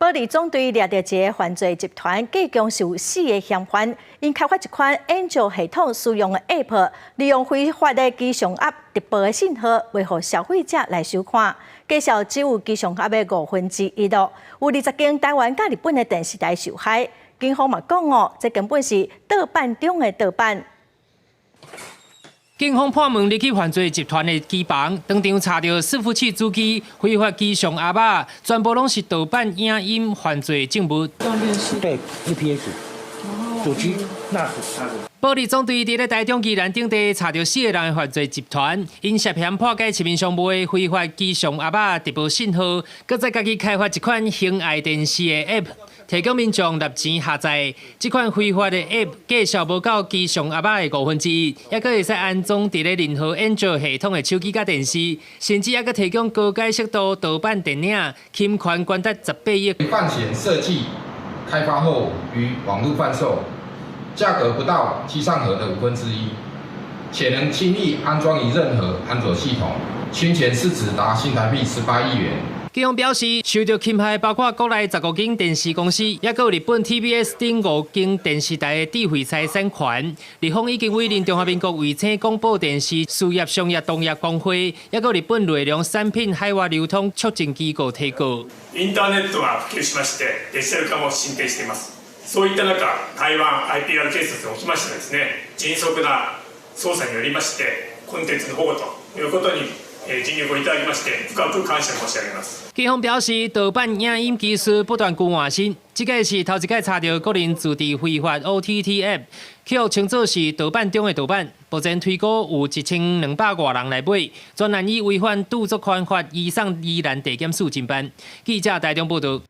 保利總隊掠著一个犯罪集團，計共是有四个嫌犯，𪜶開發一款安卓系統使用的 App，利用非法的機上盒直播的信號，賣予消費者來收看。價數只有機上盒的1/5咯。有20間台灣佮日本的電視台受害。警方嘛講哦，這根本是盜版中的盜版。警方破門入去犯罪集團的機房，當場查著伺服器主機、非法機上盒仔，全部攏是盜版影音犯罪證物。對，UPS 主機那是。保利總隊佇咧台中宜蘭等地查著四个人的犯罪集團，𪜶涉嫌破解市面上賣非法機上盒仔直播信號，閣再家己開發一款性愛電視的 App，提供民眾納錢下載。這款非法的 App 價數無到機上盒仔的1/5，猶閣會使安裝佇咧任何安卓系統的手機佮電視，甚至猶閣提供高解釋度盜版電影，侵權高達18億。犯嫌設計開發後於網路販售，價格不到機上盒的1/5，且能輕易安裝於任何安卓系統，侵權市值達新台幣18億元。警方表示，受著侵害包括國內15間電視公司，猶閣有日本 TBS 等五間電視台的智慧財產權。日方已經委任中華民國衛星廣播電視事業商業同業公會，猶閣日本內容產品海外流通促進機構提告。インターネットが普及しまして、デジタル化も進展しています。そういった中、台灣 IPR 警察におきましてですね、迅速な捜査によりまして、コンテンツの保護ということに尽力をいただきまして、深く感謝申し上げます。警方表示，盜版影音技術不斷更新，這个是頭一擺查著個人自製非法 OTT App，予稱做是盜版中的盜版。目前推估有1200外人來買，專案以違反著作權法移送宜蘭地檢署偵辦。記者台中報道。